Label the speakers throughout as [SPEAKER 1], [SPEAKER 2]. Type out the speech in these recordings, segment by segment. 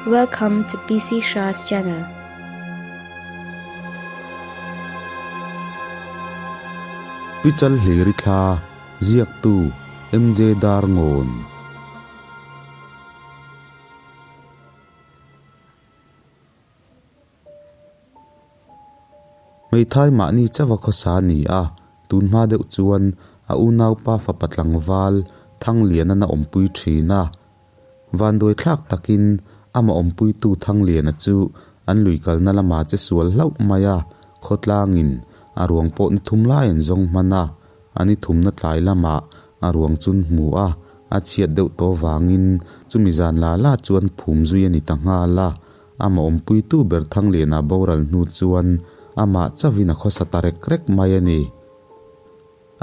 [SPEAKER 1] Welcome to PC Shah's channel.
[SPEAKER 2] Pichal Hliri Thla, Ziaktu, MJ Darngawn. Hmeithai mahni chauha khawsa a ni a, tun hma deuh chuan a unaupa fapa tlangval Thangliana na awmpui thin a. Vanduai thlak takin amah awmpuitu Thangliana chu an lui kalna lama che sual hlauh mai a, khawtlangin a ruang pawh ni thum lai an zawng hman a, a ni thumna tlai lamah a ruang chun hmu a, a chhiat deuh tawh vangin chumi zan la la chuan phum zui a ni ta nghal a. Amah awmpuitu ber Thangliana boral hnu chuan amah chauhin a khawsa ta rek rek mai a ni.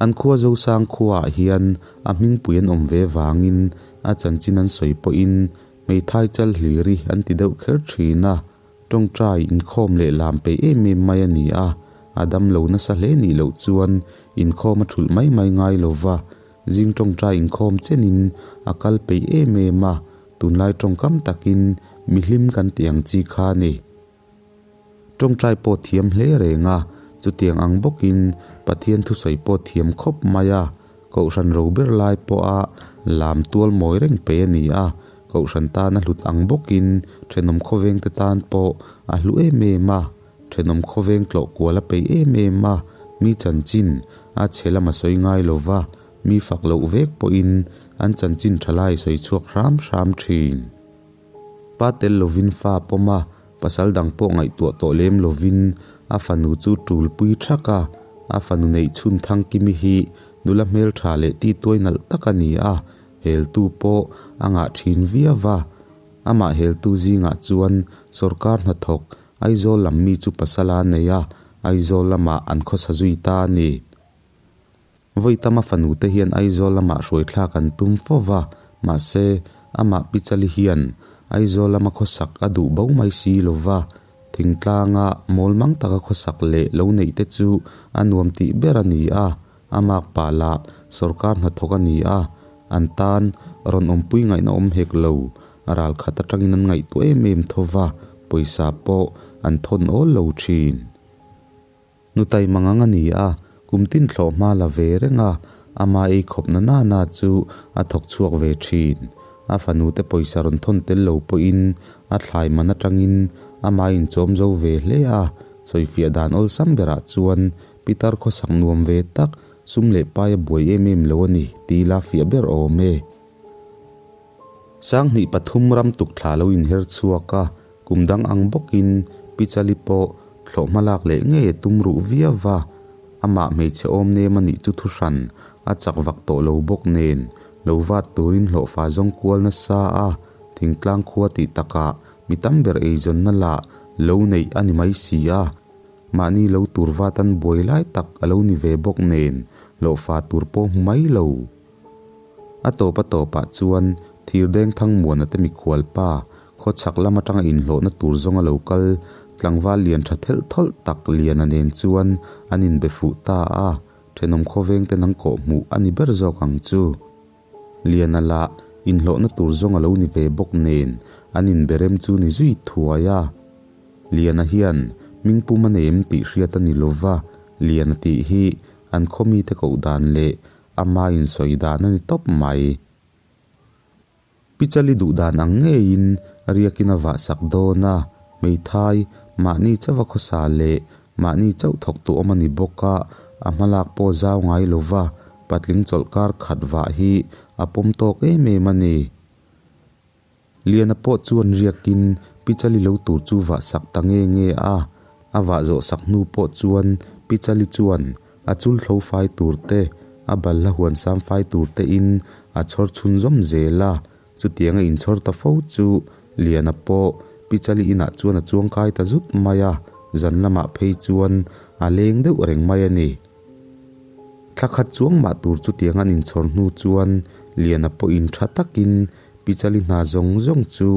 [SPEAKER 2] An khua Zosang khuaah hian a hmingpui an awm ve vangin a chanchin an sawi pawhin hmeithai chal hliri an ti deuh kher thin a, tawngtai inkhawm leh lam peih em em mai a ni a, a damlo nasa hle nih loh chuan inkhawm a thulh mai mai ngai lo va, zing tawngtai inkhawm chenin a kal peih em em a, Tunlai tawngkam takin mi hlim kan tih ang chi kha a ni. Tawngtai pawh thiam hle reng a, chutiang ang bawkin Pathian thusawi pawh thiam khawp mai a, Kohhran ro ber lai pawha lam tual mawi reng pe a ni a, Kohhran tan a hlut ang bawkin thenawm khawvengte tan pawh a hlu em em a, thenawm khawveng tlawh kual a peih em em a, mi chanchin a chhe lam a sawi ngai lo va, Mi fak loh vek pawhin an chanchin tha lai sawi chhuak hram hram thin. Pa tel lovin fa pawm a, pasal dang pawh ngaihtuah tawh lem lovin a fanu chu tul pui thak a, a fanu neih chhun Thangkimi hi nula hmeltha leh tituai nalh tak a ni a, heltu pawh a ngah thin viau va. Amah heltu zingah chuan sawrkar hnathawk Aizawl lam mi chu pasal a nei a, Aizawl lamah an khawsa zui ta a ni. Vawi tama fanu te hian Aizawl lamah hruai thlak an tum fo va, mahse, amah Pichali hian Aizawl lama khawsak a duh bo mai si lo va, thingtlanga mawlmang taka khawsak leh lo neih te chu a nuam tih ber a ni a, a makpa lah sawrkar hnathawk a ni a, an tan rawn awmpui ngaihna awm hek lo, ral khat atangin an ngaihtuah em em tho va, pawisa pawh an thawn awl lo thin. Nutai mangang a ni a, kum tin thlawh hma la ve reng a, ama ei khawp na na na chu a thawk chhuak ve thin. A fanu te pawisa rawn thawn tel lo pawhin a thlai man atangin ama inchawm zo ve hle a, sawifiah dan awlsam berah chuan Pitar khawsak nuam ve tak, sum leh pai a buai em em lo a ni tih ila fiah ber awm e. Sanghnih pathum ram tuk thla lo inher chhuak a, kum dang ang bawkin Pichali pawh thlawh hma lak leh ngei a tum ruh viau va, amah hmeichhe awm nem a nih chu thuhran a chak vak tawh lo bawk nen lo vat turin hlawhfa zawng kual nasa a, thingtlang khua tih takah mi tam ber eizawnna lah lo neih a ni mai si a, mahni lo tur vat an buai lai tak a lo ni ve bawk nen hlawhfa tur pawh hmu mai lo. A tawp a tawpah chuan Thirdeng Thangmuana te mikhual pa khawchhak lam atanga inhlawhna tur zawng a lo kal tlangval lian tha thelh thawlh tak Liana nen chuan an inbe fuh ta a, thenawm khawveng te nang kawh hmuh a ni ber zawk ang chu. Liana lah inhlawhna tur zawng a lo ni ve bawk nen an inbe rem chu ni zui thuai a. Liana hian hmingpum a nei em tih hriat a ni lova, Liana tih hi an khaw mite koh dan leh Ama insawi dan a ni tawp mai. Pichali duh dan ang ngeiin riakin a vah sak dawn a, hmeithai mahni chauha khawsa leh mahni chauh thawk tu awm a ni bawk a, a hmalak pawh zau ngai lova patling chawlhkar khat vah hi a pawm tawk em em a ni. Liana pawh chuan riakin Pichali lo tur chu vah sak ta nge nge a, a vah zawh sak hnu pawh chuan Pichali chuan a chul thlo fai tur te, a balhla huan sam fai tur te in a chhawr chhun zawm zel a, chutiang a inchhawr ta fo chu Liana pawh Pichali inah chuan a chuang kai ta zut mai a, zan lamah phei chuan a leng deuh reng mai a ni. Thla khat chuang mah tur chutiang an inchhawr hnu chuan Liana pawhin tha takin Pichali hna zawng zawng chu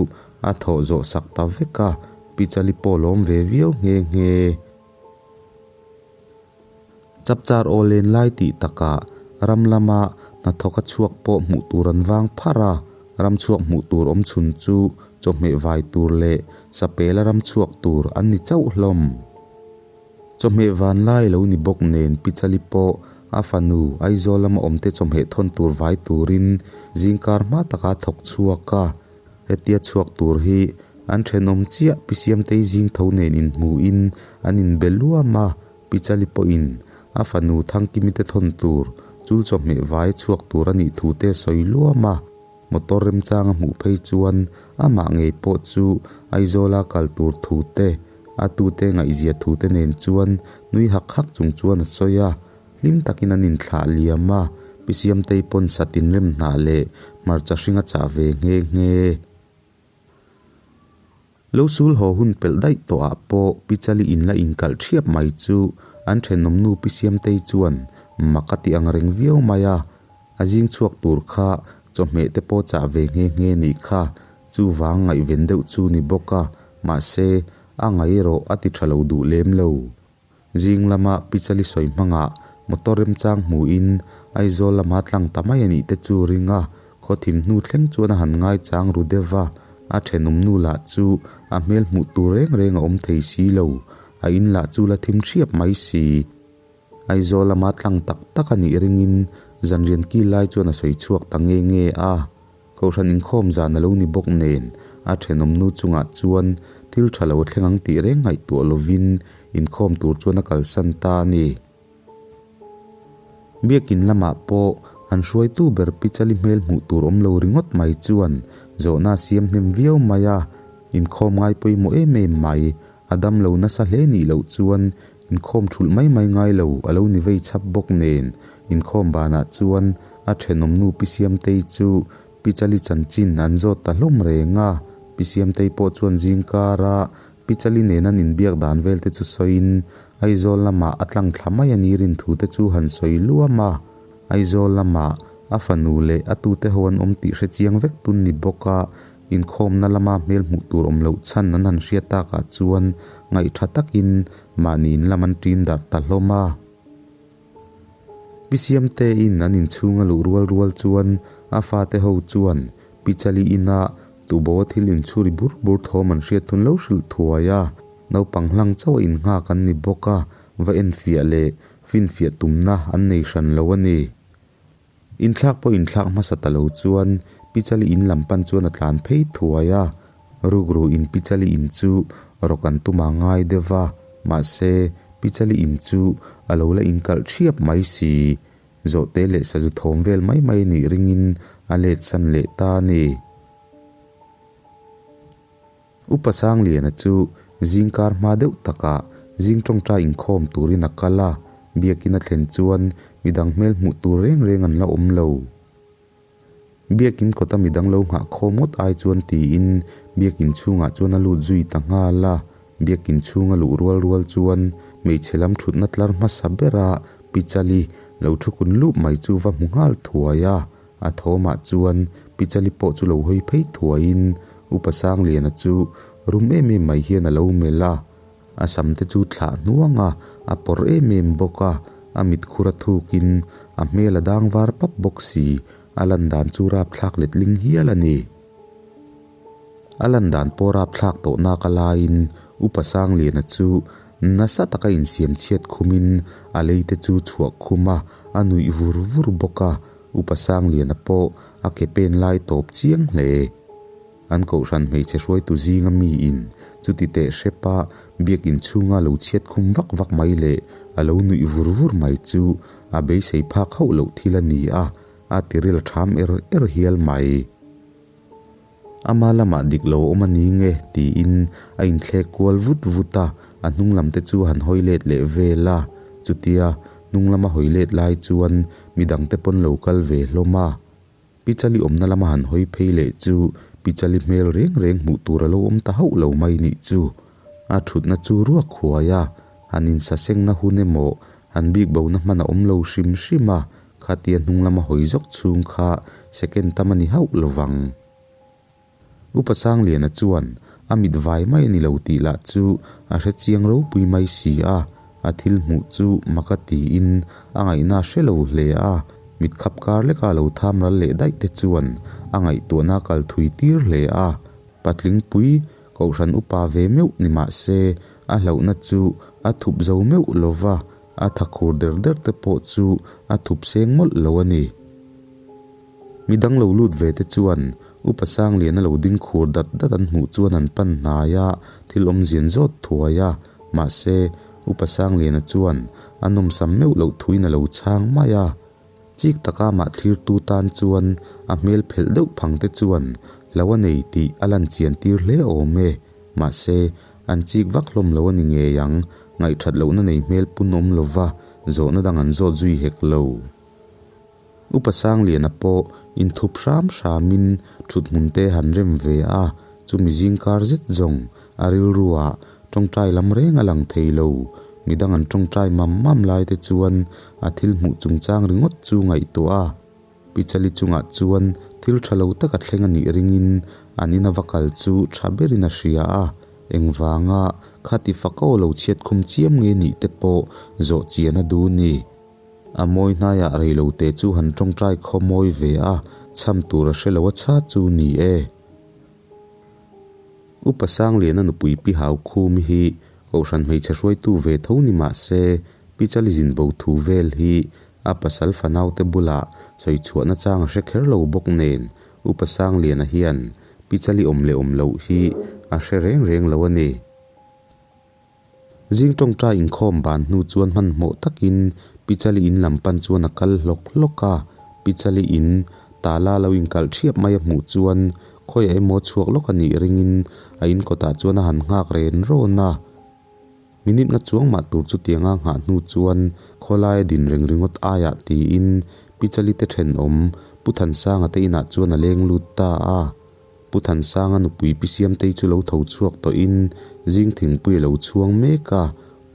[SPEAKER 2] a thawh zawh sak ta vek a, Pichali pawh lawm ve viau nghe nghe. Chapchar aw len lai tih takah ram lama hnathawka chhuak pawh hmuh tur an vang pharh a, ram chhuak hmuh tur awm chhun chu chawhmeh vai tur leh sapela ram chhuak tur an ni chauh hlawm. Chawhmeh vanlai lo ni bawk nen Pi Chali pawh a fanu Aizawl lama awmte chawhmeh thawn tur vai turin zingkar hma taka thawk chhuak a. Hetia chhuak tur hi an thenawm chiah Pi Siamtei zing tho nen inhmuhin an inbe luam a, Pi Chali pawhin a fanu Thangkimi te thawn tur chul chawhmeh vai chhuak tur a nih thu te sawi luam a. Motor remchang a hmuh phei chuan amah ngei pawh chu Aizawla kal tur thu te, a tute ngaihzia thu te nen chuan nui hak hak chung chuan a sawi a. Hlim takin an inthlah liam a, Pi Siamtei pawn satin rem hnah leh hmarcha hring a chah ve nghe nghe. Lo sul haw hun pelh daih tawhah pawh Pi Chali in la inkalh thiap mai chu an thenawmnu Pi Siamtei chuan mak a ti ang reng viau mai a, a zing chhuak tur kha chawhmeh te pawh chah ve nghe nghe nih kha chuvang ngaihven deuh chu ni bawk a, mahse a ngai erawh a ti tha lo duh lem lo. Zing lama Pi Chali sawi hmangah motor remchang hmuhin Aizawl lama tlang ta mai a nih te chu ring a, khaw thim hnu thleng chuan a han ngaichang ru deuh va, a thenawm nu lah chu a hmel hmuh tur reng reng a awm thei si lo, a in lah chu la thim thiap mai si. Aizawl lama tlang tak tak a nih ringin zanrian kil lai chuan a sawi chhuak ta nge nge a. Kohhran inkhawm zan a lo ni bawk nen, a thenawm nu chungah chuan thil tha lo thleng ang tih reng ngaihtuah lovin inkhawm tur chuan a kalsan ta a ni. Biakin lamah pawh an hruaitu ber Pi Chali hmel hmuh tur awm lo ringawt mai chuan zawhna a siam hnem viau mai a, inkhawm ngai pawimawh em em mai, a dam lo nasa hle nih loh chuan inkhawm thulh mai mai ngai lo a lo ni vei chhap bawk nen, inkhawm banah chuan a thenawm nu Pi Siamtei chu Pi Chali chanchin an zawt ta hlawm reng a, Pi Siamtei pawh chuan zingkara Pi Chali nen an inbiak dan vel te chu sawiin Aizawl lamah a tlang thla mai a ni rin thu te chu han sawi luam a, Aizawl lamah a fanu leh a tute ho an awm tih hre chiang vek tun ni bawk a, Inkhawmna lama hmel hmuh tur awm loh chhan an han hriat takah chuan ngaihtha takin mahni in lam an ṭin darh ta hlawm a. Pi Siamtein an inchhung a luh rual rual chuan a fate ho chuan Pi Chali ina tubo thil inchhuri bur bur thawm an hriat thun lo hrilh thuai a. Naupang hlang chauh a innghak an ni bawk a, va enfiah leh finfiah tumna an nei hran lo a ni. Inthlak pawh inthlak hmasa ta lo chuan Pi Chali in lam pan chuan a tlan phei thuai a, rukru in Pi Chali in chu rawk an tum a ngai deuh va, mahse Pi Chali in chu a lo la inkalh thiap mai si. Zawhte leh sazu thawm vel mai mai nih ringin a let san leh ta a ni. Upa Sangliana chu zingkar hma deuh takah zing tawngtai inkhawm turin a kal a, biakin a thlen chuan midang hmel hmuh tur reng reng an la awm lo. Biakin kawta midang lo nghah khawm ngawt ai chuan tiin biakin chhungah chuan a lut zui ta nghal a, biakin chhung a luh rual rual chuan hmeichhe lam thutna tlar hmasa bera Pi Chali lo thu kun lup mai chu va hmu nghal thuai a. A thawmah chuan Pi Chali pawh chu lo hawi phei thuaiin Upa Sangliana chu rum em em mai hian a lo melh a, a sam te chu thlah hnuang a, a pawr em em bawk a, a mit khur a thukin a hmel a dang var pap bawk si, a lan dan chu rapthlak letling hial a ni. A lan dan pawh rapthlak tawh nak a laiin Upa Sangliana chu nasa taka insiam chhiat khumin a lei te chu chhuah khum a, a nuih vur vur bawk a, Upa Sangliana pawh a ke pen lai tawp chiang hle. An kohhran hmeichhe hruaitu zinga miin chuti teh hrepa biakin chhunga lo chhiat khum vak vak mai leh a lo nuih vur vur mai chu a beisei phak hauh loh thil a ni a, a tiril a ṭham er er hial mai. Ama lamah dik lo awm a ni nge tiin a inthlek kual vut vut a, a hnung lam te chu han hawi let leh vel a, chutia hnung lama hawi let lai chuan midang te pawn lo kal ve hlawm a. Pi Chali awmna lama han hawi phei leh chu Pi Chali hmel reng reng hmuh tur a lo awm ta hauh lo mai nih chu. A thutna chu ruak huai a, han insasengna hun emaw han bik bona hman a awm lo hrim hrim a, Khatia hnung lama hawi zawk chhung kha second tam a ni hauh lo vang. Upa Sangliana chuan a mit vai mai a ni lo tih lah chu a hre chiang ropui mai si a, a thil hmuh chu mak a tiin a ngaihna a hre lo hle a, mit khap kar leka lo tham ral leh daih te chuan a ngaihtuahna a kal thui tir hle a. Patling pui kohhran upa ve meuh ni mah se a hlauhna chu a thup zo meuh lo va, a tha khur der der te pawh chu a thup seng mawlh lo a ni. Mi dang lo lut ve te chuan Upa Sangliana lo ding khur dat dat an hmuh chuan an pan hnai a, thil awmzian zawt thuai a, mahse Upa Sangliana chuan a nawmsam meuh loh thuin a lo chhang mai a. Chik taka mah thlirtu tan chuan a hmel phelh deuh phang te chuan hlo a nei tih a lan chian tir hle awm e. Mahse, an chik vak hlawm lo a ni ngei ang, ngaihthat lohna nei hmel pun awm lova zawhna dang an zawt zui hek lo. Upa Sangliana pawh inthup hram hramin thuthmun te han rem ve a, chumi zingkar zet zawng a rilruah tawngtai lam reng a lang thei lo. Midang an tawngtai mam mam lai te chuan a thil hmuh chungchang ringawt chu ngaihtuah a, Pichali chungah chuan thil tha lo tak a thleng a nih ringin an ina va kal chu tha berin a hria a, engvanga khati fako lo chhiat khum chiam nge nih te pawh zawh chian a duh ni. A mawi hnaiah reilote chu han tawngtai khaw mawi ve a, chham tur a hre lo a chha chu ni e. Upa Sangliana nupui Pi Haukhumi hi Kohhran hmeichhe hruaitu ve tho ni mah se, Pi Chalizin bo thu vel hi a pasal fanaute bulah sawi chhuahna chang a hre kher lo bawk nen, Upa Sangliana hian Pi Chali awm leh awm loh hi a hre reng reng lo a ni. Zing tawngtai inkhawm ban hnu chuan hmanhmawh takin Pi Chali in lam pan chuan a kal hlawk hlawk a, Pi Chali in tala lo inkalh thiap mai a hmuh chuan khawiah emaw chhuak lawk a nih ringin a in kawtah chuan a han nghak ren rawn a. Minute nga chuang mah tur chutianga nghah hnu chuan khawlaia din reng ringawt aiah tiin Pi Chali te thenawm Pu Thansanga te inah chuan a leng lut ta a. Pu Thansanga nupui Pi Siamtei chu lo tho chhuak tawhin zing thingpui a lo chhuang mek a,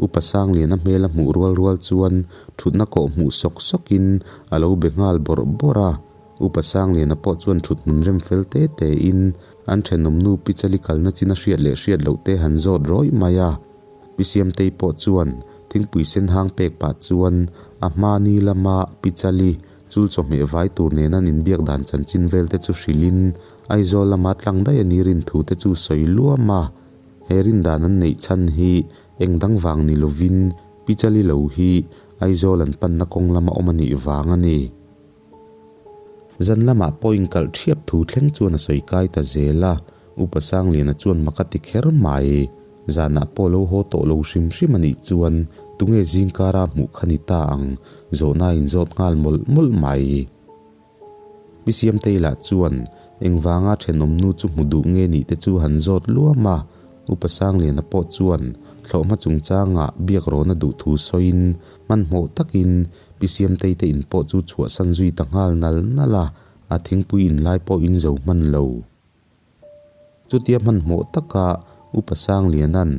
[SPEAKER 2] Upa Sangliana hmel a hmuh rual rual chuan thutna kawh hmuh sawk sawkin a lo be nghal bawrh bawrh a. Upa Sangliana pawh chuan thut hmun rem fel te tein an thenawmnu Pi Chali kalna chin a hriat leh hriat loh te han zawt rawih mai a. Pi Siamtei pawh chuan thingpui sen hang pek pah chuan a hma ni lama Pi Chali Chul chawhmeh vai tur nena an inbiak dan chanchin vel te chu hrilhin Aizawl lama tlang daih a ni rin thu te chu sawi luam a. He rin dan an neih chhan hi eng dang vang ni lovin Pi Chali lo hi Aizawl an panna kawng lama awm a nih vang a ni. Zan lamah pawh inkalh thiap thu thleng chuan a sawi kai ta zel a, Upa Sangliana chuan mak a ti kher mai. Zanah pawh lo haw tawh lo hrim hrim a nih chuan tunge zingkara hmuh kha ni ta ang zawhna a inzawt nghal mawlh mawlh mai. Pi Siamtei lah chuan engvanga thenawmnu chu hmu duh nge nih te chu han zawt luam a, Upa Sangliana pawh chuan thlawhhma chungchangah biak rawhna duh thu sawiin hmanhmawh takin Pi Siamtei te in pawh chu chhuahsan zui ta nghal nal nal a, a thingpui in lai pawh in zo hman lo. Chutia hmanhmawh taka Upa Sangliana'n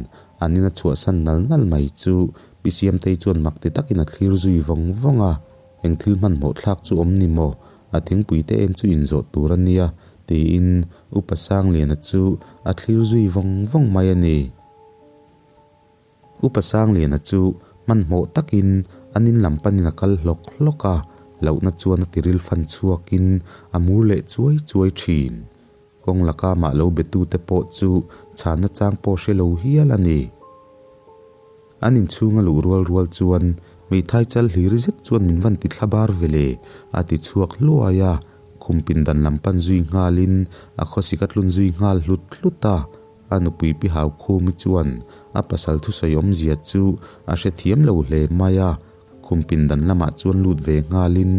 [SPEAKER 2] an ina chhuahsan nal nal mai chu Pi Siamtei chuan mak ti takin a thlir zui vawng vawng a, Eng thil hmanhmawh thlak chu awm ni maw? A thingpui te em chu inzawh tur a nia, tiin Upa Sangliana chu a thlir zui vawng vawng mai a ni. Upa Sangliana chu hmanhmawh takin an in lam panin a kal hlawk hlawk a, hlauhna chuan a tiril fan chhuakin a mur leh chuai chuai thin. Kawng laka mah lo betute pawh chu chhanna chang pawh hre lo hial a ni. An inchhung a luh rual rual chuan hmeithai chal hlir zet chuan min van ti thla bar ve le, a ti chhuak hluai a, khum pindan lam pan zui nghalin a khawsik a tlun zui nghal hlut hlut a. A nupui Pi Haukhumi chuan a pasal thusawi awmzia chu a hrethiam lo hle mai a, khum pindan lamah chuan lut ve nghalin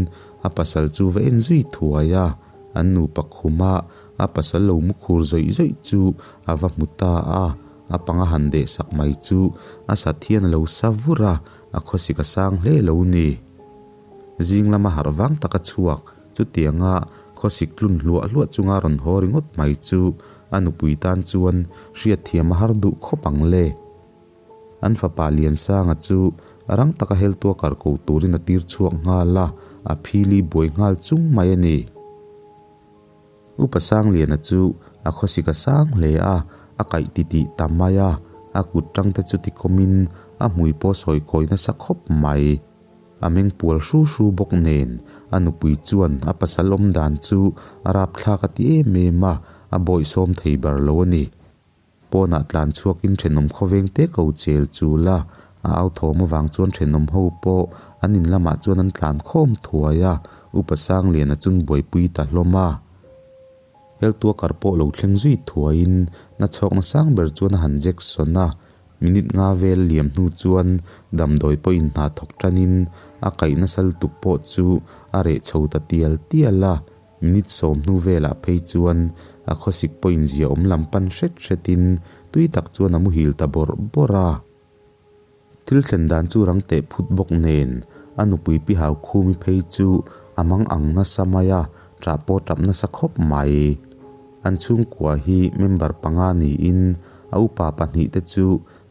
[SPEAKER 2] a pasal chu va en zui thuai a, an nupa khuma a pasal lo mu khur zawih zawih chu a va hmu ta a, a panga han deh sak mai chu a sat hian a lo sa vur a, a khawsik a sang hle lo ni. Zing lama harh vang taka chhuak chutianga khawsik tlun hluah hluah chunga rawn haw ringawt mai chu a nupui tan chuan hriatthiam a har duh khawp ang le. An fapa Liansanga chu rang taka heltua kar ko turin a tir chhuak nghal a, a phili buai nghal chung mai a ni. Upa Sangliana chu a khawsik a sang hle a, a kaih titih ta mai a, a kut tangte chu tikawmin a hmui pawh sawi kawi nasa khawp mai. A meng pual hru hru bawk nen a nupui chuan a pasal awm dan chu a rapthlak a ti em em a, a bawihsawm thei ber lo a ni. Pawnah tlan chhuakin thenawm khawveng te ko chel chul a, a au thawm avang chuan thenawm ho pawh an in lamah chuan an tlan khawm thuai a, Upa Sangliana chun buaipui ta hlawm a. Heltua kar pawh lo thleng zui thuaiin nachhawkna sang ber chuan a han Jackson a, minute nga vel liam hnu chuan damdawi pawhin hna thawk tanin a kaih nasa lutuk pawh chu a reh chho ta tial tial a. Minute 10 hnu velah phei chuan a khawsik pawhin zia awm lam pan hret hretin tui tak chuan a muhil ta bawrh bawrh a. Thil thlen dan chu rang teh phut bawk nen a nupui pi hau khumi phei chu a mang ang nasa mai a, ṭah pawh ṭap nasa khawp mai. An chhungkua hi member panga niin a upa pahnih te chu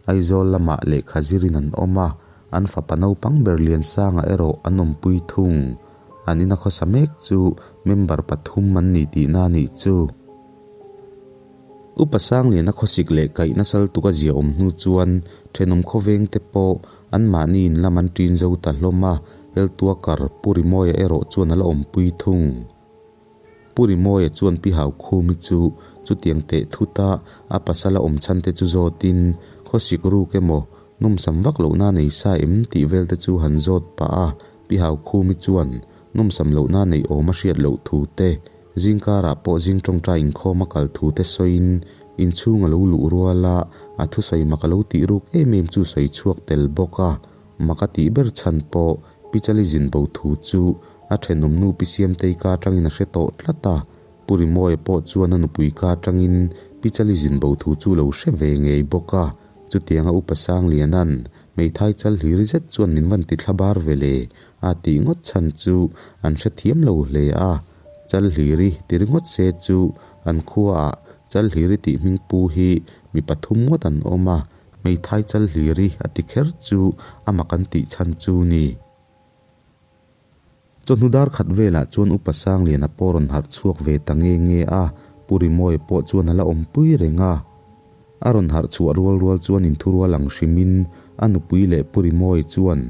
[SPEAKER 2] Aizawl lamah lehkha zirin an awm a, an fapa naupang ber Liansanga erawh an awmpui thung. An ina khawsa mek chu member pathum an ni tihna a nih chu. Upa Sangliana khawsik leh kaih nasal tuk a zia awm hnu chuan thenawm khawveng te pawh anmahni in lam an ṭin zo ta hlawm a, Heltuakar Pu Rimawia erawh chuan a la awmpui thung. Pu Rimawia chuan Pi Haukhumi chu chutiang teh thut a a pasal a awm chhan te chu zawtin khawsik ruk emaw nawmsam vak lohna nei sa em tih vel te chu han zawt pah a, Pi Haukhumi chuan nawmsam lohna neih awm a hriat loh thu te, Zingkarah pawh zing tawngtai inkhawm a kal thu te sawiin inchhung a lo luh rual a, a thusawi mak a lo tih ruk em em chu sawi chhuak tel bawk a, mak a tih ber chhan pawh Pi Chali zin bo thu chu a thenawm nu Pi Siamtei ka atangin a hre tawh tlat a, Pu Rimawia pawh chuan a nupui ka atangin Pi Chali zin bo thu chu lo hre ve ngei bawk a, chutianga Upa Sangliana'n hmeithai chal hlir zet chuan min van ti thla bar ve le a tih ngawt chhan chu an hrethiam lo hle a. Chalhliri ti ringawt se chu an khuaah Chalhliri tih hming pu hi mi pathum ngawt an awm a, hmeithai Chalhliri a ti kher chu a mak an tih chhan chu ni. Chawhnu dar khat velah chuan Upa Sangliana pawh rawn harh chhuak ve ta nge nge a, Pu Rimawia pawh chuan a la awmpui reng a. A rawn harh chhuah rual rual chuan inthurual ang hrimin a nupui leh Pu Rimawia chuan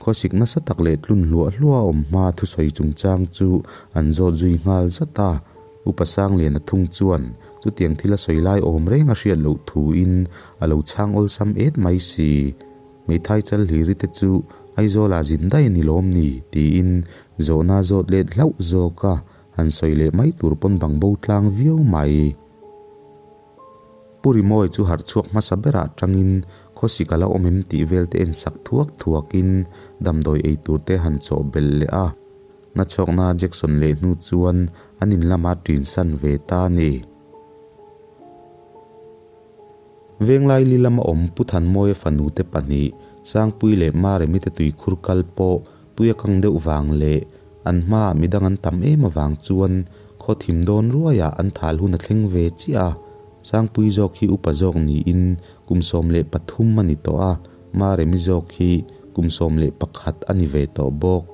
[SPEAKER 2] khawsik nasa tak leh tlun hluah hluah a awm hma thusawi chungchang chu an zawt zui nghal zat a. Upa Sangliana thung chuan chutiang thil a sawi lai awm reng a hriat loh thuin a lo chhang awlsam et mai si. Hmeithai chal hliri te chu Aizawlah zin daih a ni lawm ni? tiin zawhna a zawt let hlauh zawk a, han sawi leh mai tur pawn bang bo tlang viau mai. Pu Rimawi chu harh chhuak hmasa berah tangin khawsik a la awm em tih vel te en sak thuak thuakin damdawi ei tur te han chawh belh leh a. Nachhawkna Jackson leh hnu chuan an in lama ṭin san ve ta a ni. Venglaili lama awm Pu Thanmawia fanu te pahnih Sangpui leh Maremi te tuikhur kal pawh tui a kang deuh vang leh an hmaah midang an tam em avang chuan khaw thim dawn ruaiah an thal hun a thleng ve chiah a. Sangpui zawk hi upa zawk niin kum 13 a ni tawh a, Maremi zawk hi kum 11 a ni ve tawh bawk.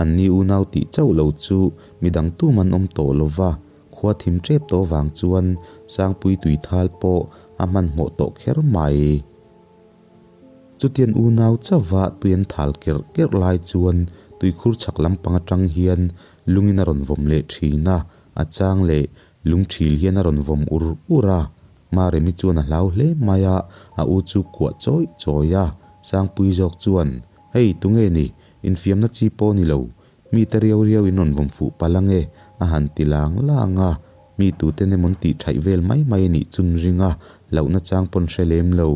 [SPEAKER 2] Anni unau tih chauh lo chu midang tum an awm tawh lo va, khua thim tep tawh vang chuan Sangpui tui thal pawh a hmanhmawh tawh kher mai. Chutian unau chauha tui an thal kerh kerh lai chuan tuikhur chhak lampang atang hian lungin a rawn vawm leh thin a, a chang leh lung thil hian a rawn vawm ur ur a. Maremi chuan a hlau hle mai a, a u chu kuah chawi chawi a. Sangpui zawk chuan, Hei, tunge ni? Infiamna chi pawh ni lo. Mite riau riau in rawn vawm fuh palh ange, a han ti lang lang a. Mi tute nem an tih thaih vel mai mai a nih chun ring a, hlauhna chang pawn hre lem lo.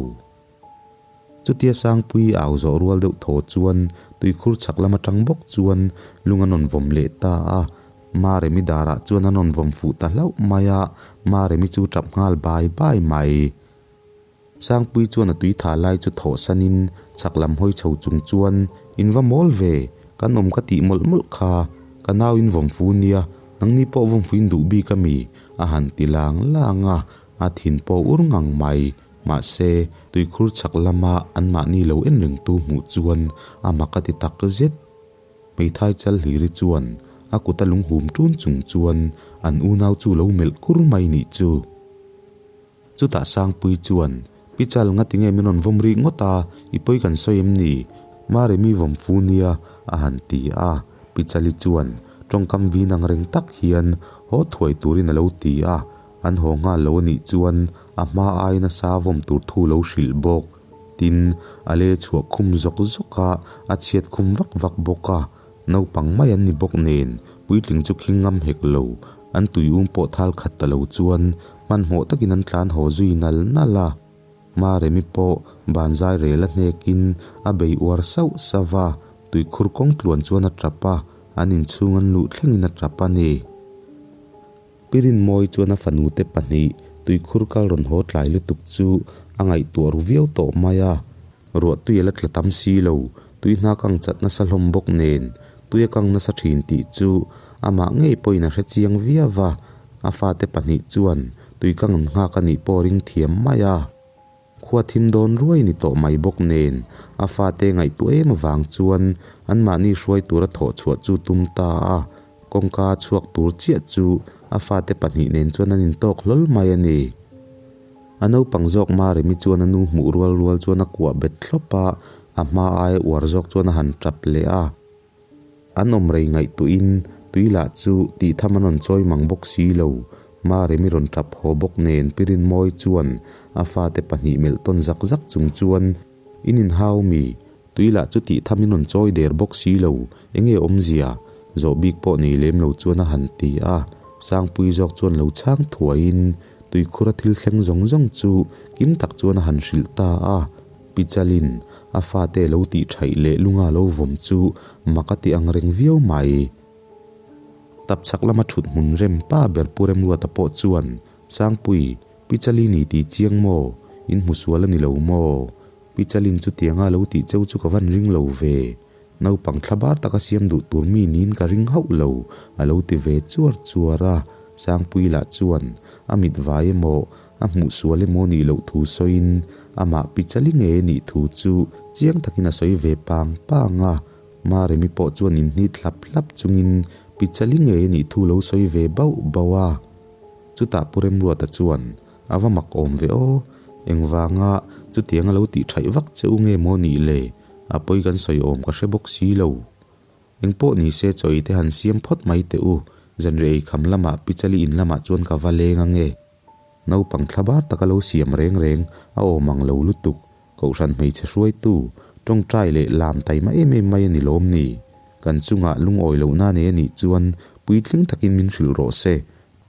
[SPEAKER 2] Chutia Sangpui au zawh rual deuh thaw chuan tuikhur chhak lam atang bawk chuan lung an rawn vawm leh ta a. Maremi darah chuan an rawn vawm fuh ta hlauh mai a, Maremi chu tap nghal bai bai mai. Sangpui chuan a tui tha lai chu thawh sanin chhak lam hawi chho chung chuan, In va mawl ve, kan awm ka tih mawlh mawlh kha, ka nau in vawm fu nia, nangni pawh vawm fuin duh bik a mi? a han ti lang lang a, a thin pawh ur ngang mai. Mahse, tuikhur chhak lama anmahni lo en rengtu hmuh chuan a mak a ti tak zet. Hmeithai chal hliri chuan a kut a lunghum ṭun chung chuan an unau chu lo melh kur mai nih chu. Chutah Sangpui chuan, Pi Chal ngati nge min rawn vawm rih ngawt a, i pawi kan sawi em ni? Maremi vawm fu nia, a han ti a. Pi Chali chuan tawngkam vin ang reng tak hian haw thuai turin a lo ti a. An haw nghal lo anih chuan a hma ai nasa vawm tur thu lo hrilh bawk. Tin, a le chhuah khum zawk zawk a, a chhiat khum vak vak bawk a. Naupang mai an ni bawk nen, puitling chu khing ngam hek lo. An tui um pawh thal khat ta lo chuan hmanhmawh takin an tlan haw zui nal nal a. Maremi pawh banzai rel a hnekin a bei uar sauh sauh va, tuikhur kawng tluan chuan a tap a, an inchhung an luh thlengin a tap a ni. Pi Rinmawi chuan a fanute pahnih tuikhur kal rawn haw tlai lutuk chu a ngaihtuah ru viau tawh mai a. Ruah tui a la tla tam si lo, tui hna kang chat nasa hlawm bawk nen, tui a kang nasa thin tih chu amah ngei pawhin a hre chiang viau va, a fate pahnih chuan tui kang an nghak a nih pawh a ring thiam mai a. Khua thim dawn ruai ni tawh mai bawk nen, a fate ngaihtuah em avang chuan anmahni hruai tura thawh chhuah chu tum ta a, kawngka chhuak tur chiah chu a fate pahnih nen chuan an intawk hlawl mai a ni. A naupang zawk Maremi chuan a nu hmuh rual rual chuan a kuah bet thlawp a, a hma aia uar zawk chuan a han tap leh a. An awm rei ngaihtuahin tui lah chu tih tham an rawn chawi mang bawk si lo. Maremi rawn tap haw bawk nen Pirinmawi chuan a fate pahnih melh tawn zak zak chung chuan, In inhau mi? Tui lah chu tih tham in rawn chawi der bawk si lo, enge awmzia? Zawh bik pawh nei lem lo chuan a han ti a, Sangpui zawk chuan lo chhang thuaiin tuikhura thil thleng zawng zawng chu kim tak chuan a han hrilh ta a. Pi Chalin a fate lo tih thaih leh lunga lo vawm chu mak a ti ang reng viau mai. Tapchhak lama thut hmun rem pa ber Pu Remruata pawh chuan, Sangpui, Pi Chali ni tih chiang maw? In hmu sual a ni lo maw? Pi Chalin chutianga lo tih cheu chu ka van ring lo ve. Naupang thlabar taka siam duh tur mi niin ka ring hauh lo, a lo ti ve chuar chuar a. Sangpui lah chuan a mit vai emaw, a hmuh sual emaw nih loh thu sawiin amah Pi Chali ngei a nih thu chu chiang takin a sawi ve pang pang a. Maremi pawh chuan inhnit hlap hlap chungin Pi Chali ngei a nih thu lo sawi ve bauh bauh a. Chutah Pu Remruata chuan A va mak awm ve aw, engvanga chutiang a lo tih thaih vak che u nge maw nih le, a pawi kan sawi awm ka hre bawk si lo. Engpawh ni se chawi te han siam phawt mai teh u, zanriah ei kham lamah Pichali in lamah chuan ka va leng ange. Naupang thlabar taka lo siam reng reng a awm ang lo lutuk, Kohhran hmeichhe hruaitu, tawngtai leh lam taima em em mai a ni lawm ni? Kan chungah lungawi lohna nei a nih chuan puitling takin min hrilh rawh se.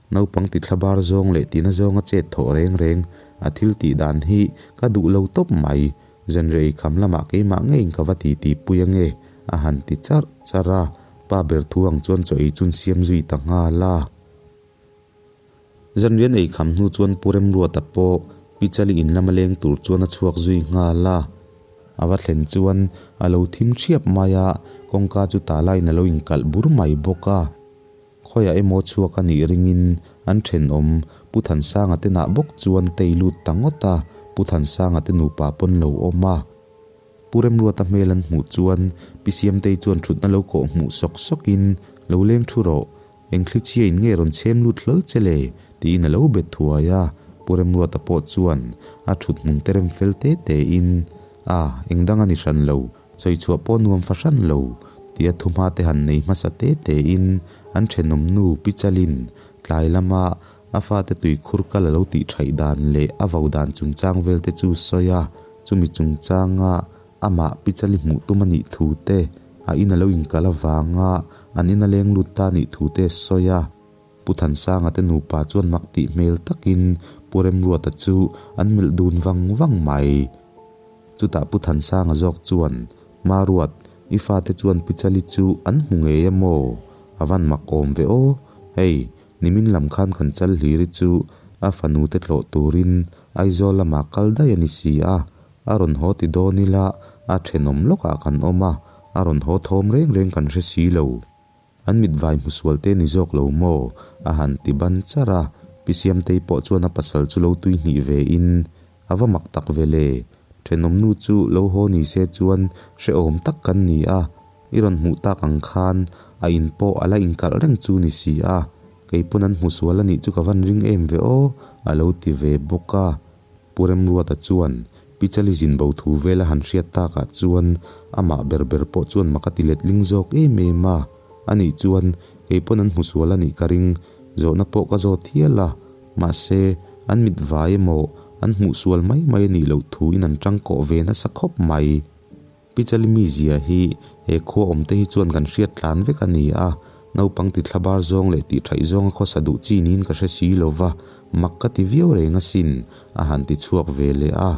[SPEAKER 2] Naupang ti thlabar zawng leh tina zawnga chet thawh reng reng a thil tih dan hi ka duh lo tawp mai. Zanriah eikham lamah keimah ngeiin ka va ti ti pui ange a han ti charh charh a, pa ber thu ang chuan chaw ei chun siam zui ta nghal a. Zanriah eikham hnu chuan Pu Remruata pawh Pi Chali in lama leng tur chuan a chhuak zui nghal a. A va thlen chuan a lo thim thiap mai a, kawngka chu talaiin a lo inkalh bur mai bawk a. Khawiah emaw chhuak a nih ringin an thenawm Pu Thansanga te nah bawk chuan tei lut ta ngawt a, Pu Thansanga te nupa pawn lo awm a. Pu Remruata hmel an hmuh chuan Pi Siamtei chuan thutna lo kawh hmuh sawk sawkin, Lo leng thu rawh, eng thli chhia in nge rawn chhem lut hlawl che le? tiin a lo bet thuai a. Pu Remruata pawh chuan a thut hmun te rem fel te tein, A, eng dang a ni hran lo, Sawi chhuah pawh nuam fahran lo, tia thuhma te han nei hmasa te tein an thenawm nu Pi Chalin tlai lama a fate tuikhur kal a lo tih thaih dan leh a vo dan chungchang vel te chu sawi a, chumi chungchanga amah Pi Chali hmuh tum a nih thu te, a in a lo inkal avanga an in a leng lut ta nih thu te sawi a. Pu Thansanga te nupa chuan mak tih hmel takin Pu Remruata chu an melh dun vang vang mai. Chutah Pu Thansanga zawk chuan, Maruat, i fate chuan Pi Chali chu an hmu ngei a maw? A van mak awm ve aw. Hei, nimin lam khan kan chal hlir i chu a fanu te tlawh turin Aizawl lamah kal daih a ni si a, a rawn haw ti dawn ila a thenawm lawkah kan awm a, a rawn haw thawm reng reng kan hre si lo. An mitvai hmusual te ni zawk lo maw? A han ti ban char a, Pi Siamtei pawh chuan a pasal chu lo tui hnih ve in, A va mak tak ve le, thenawmnu chu lo haw ni se chuan hrehawm tak kan ni a, i rawn hmuh tak ang khan a in pawh a la inkalh reng chu ni si a, kei pawn an hmusual a nih chu ka van ring em ve aw, a lo ti ve bawk a. Pu Remruata chuan Pi Chali zin bo thu vel a han hriat takah chuan amah ber ber pawh chuan mak a ti letling zawk em em a. Anih chuan kei pawn an hmu sual a nih ka ring, zawhna pawh ka zawt hial a. Mahse, an mit vai emaw an hmuh sual mai mai a nih loh thuin an tangkawh ve nasa khawp mai. Pi Chali mizia hi he khua awmte hi chuan kan hriat tlan vek a ni a, naupang ti thlabar zawng leh tih thaih zawnga khawsa duh chi niin ka hre si lo va, mak ka ti viau reng asin, a han ti chhuak ve leh a.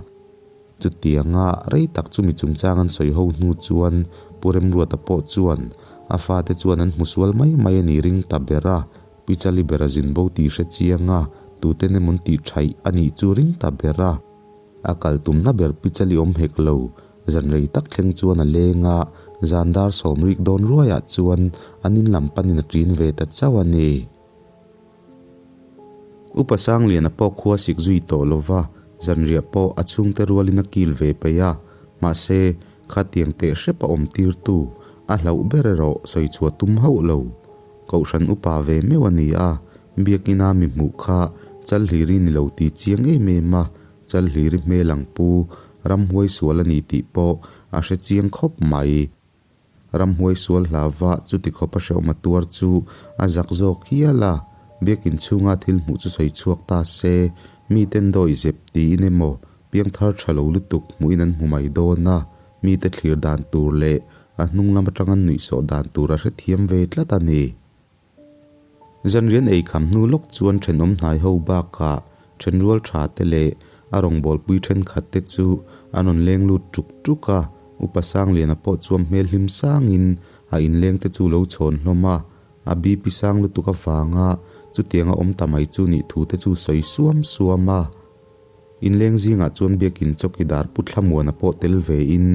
[SPEAKER 2] Chutianga rei tak chumi chungchang an sawi ho hnu chuan Pu Remruata pawh chuan a fate chuan an hmu sual mai mai a ni ring ta ber a, Pi Chali bera zin bo tih hre chiang a, tuten emawn tih thaih a nih chu ring ta ber a. A kal tumna ber Pi Chali awm hek lo, zan rei tak thleng chuan a leng a, zan dar sawmrik dawn ruaiah chuan an in lam panin a ṭin ve ta chauh a ni. Upa Sangliana pawh khua sik zui tawh lo va, zanriah pawh a chhungte rualin a kil ve peih a, mahse, khatiang teh hrep a awm tirtu a hlauh ber erawh sawi chhuah tum hauh lo. Kohhran upa ve meuh a ni a, biakina mi hmuh kha Chalhliri ni lo ti chiang em em a, Chalhliri hmel ang pu ramhuai sual a ni tih pawh a hre chiang khawp mai. Ramhuai sual hlava chuti khawp a hrehawm a tuar chu a zak zawk hial a, biakin chhunga thil hmuh chu sawi chhuak ta se, miten dawi zep tiin emaw piangthar tha lo lutuk hmuhin an hmu mai dawn a, mite thlir dan tur leh a hnung lam atanga nuihsawh dan tur a hrethiam ve tlat a ni. Zanrian ei kham hnu lawk chuan thenawm hnai ho bakah thenrual tha te leh a rawngbawlpui thenkhat te chu an rawn leng lut tuk tuk a, Upa Sangliana pawh chuan hmel hlim sangin a inleng te chu lo chhawn hlawm a, a BP sang lutuk avanga chutianga awm ta mai chu nih thu te chu sawi suam suam a. Inleng zingah chuan biakin chawkidar Pu Thlamuana pawh tel ve in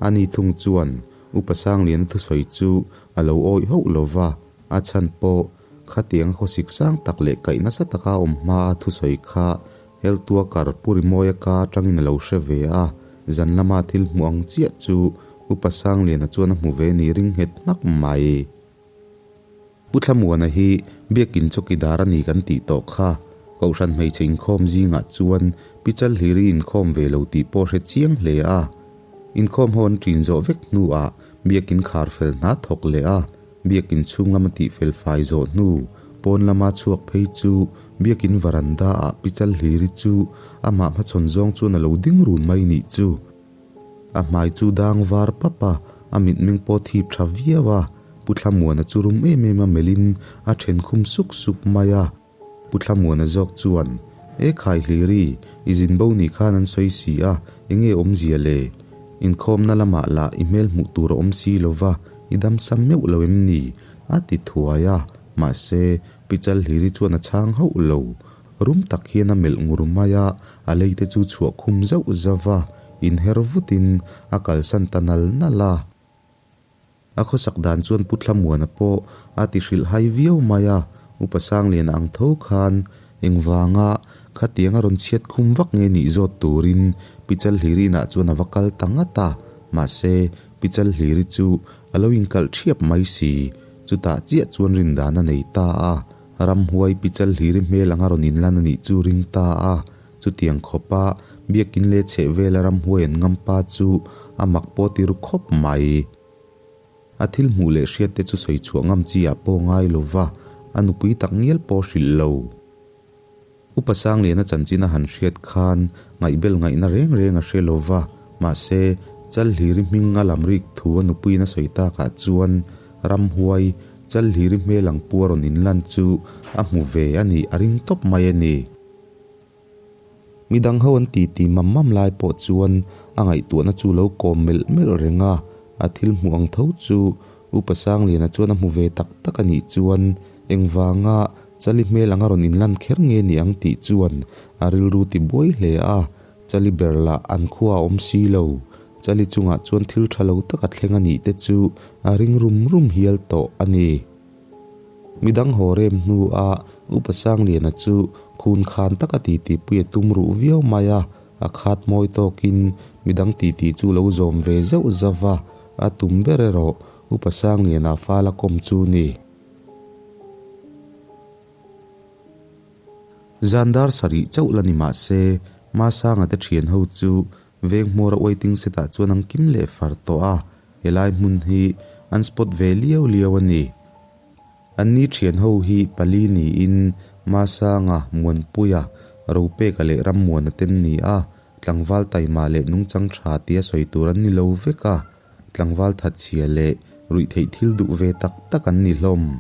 [SPEAKER 2] ani thung chuan Upa Sangliana thusawi chu a lo awih hauh lo va, a chhan pawh khatianga khawsik sang tak leh kaih nasa taka awm hma a thusawi kha Heltua kar Pu Rimawia ka atangin a lo hre ve a, zan lama thil hmuh ang chiah chu Upa Sangliana chuan a hmu ve ni ring nghet hmak mai. Pu Thlamuana hi biakin chawkidar a ni kan tih tawh kha. Kohhran hmeichhe inkhawm zingah chuan Pi Chalhliri inkhawm ve lo tih pawh hre chiang hle a. Inkhawm ho an ṭin zawh vek hnuah biakin khar fel hna thawk leh a, biakin chhung lama tih fel fai zawh hnu pawn lama chhuak phei chu biakin varanda ah Pi Chalhliri chu amah hmachhawn zawng chuan a lo ding run mai nih chu. A hmai chu dang var pap a, a mitmeng pawh thip tha viau a, Pu Thlamuana chu rum em em a melhin a then khum suk suk mai a. Pu Thlamuana zawk chuan, E khai Hliri, i zin bo ni khan an sawi si a, enge awmzia le? Inkhawmna lamah lah i hmel hmuh tur a awm si lo va, i dam sam meuh lo em ni? a ti thuai a, mahse, Pi Chalhliri chuan a chhang hauh lo. Rum tak hian a melh ngur mai a, a lei te chu chhuah khum zauh zauh a, inher vutin a kalsan ta nal nal a. A khawsak dan chuan Pu Thlamuana pawh a ti hrilh hai viau mai a, Upa Sangliana ang tho khan engvanga khatiang a rawn chhiat khum vak nge nih zawt turin Pi Chalhliri inah chuan a va kal ta ngat a, mahse Pi Chalhliri chu a lo inkalh thiap mai si, chutah chiah chuan rindan a nei ta a. Ramhuai pichal hliri hmel anga rawn inlan a nih chu ring ta a, chutiang khawpa biakin leh chheh vela ramhuai an ngam pa chu a mak pawh ti ru khawp mai. A thil hmuh leh hriat te chu sawi chhuah ngam chi ah pawh ngai lo va, a nupui tak ngial pawh hrilh lo. Upa Sangliana chanchin a han hriat khan ngaihbel ngaihna reng reng a hre lo va, mahse, Chalhliri hming a lam rik thu a nupuiin a sawi takah chuan ramhuai Chalhliri hmel ang pu a rawn inlan chu a hmu ve a nih a ring tawp mai a ni. Midang ho an titi mam mam lai pawh chuan a ngaihtuahna chu lo kawm melh melh reng a, a thil hmuh ang tho chu Upa Sangliana chuan a hmu ve tak tak a nih chuan engvanga Chali hmel anga rawn inlan kher nge ni ang tih chuan a rilru ti buai hle a, Chali ber lah an khua a awm si lo. Chali chungah chuan thil tha lo tak a thleng a nih te chu a ring rum rum hial tawh a ni. Midang haw rem hnu a Upa Sangliana chu khun khan taka titi pui a tum ruh viau mai a, a khat mawi tawkin midang titi chu lo zawm ve zauh zauh a, a tum ber erawh Upa Sangliana fal a kawm chu ni. Zan dar sarih chauh la ni mah se, Masanga te thian ho chu veng hmawra waiting set ah chuan an kim leh far tawh a, helai hmun hi an spot ve liau liau a ni. An ni thian ho hi pali niin Masanga, Muanpuia, Ropeka leh Rammuana te an ni a, tlangval taima leh nungchang tha tia sawi tur an ni lo vek a, tlangval thatchhia leh ruihtheih thil duh ve tak tak an ni hlawm.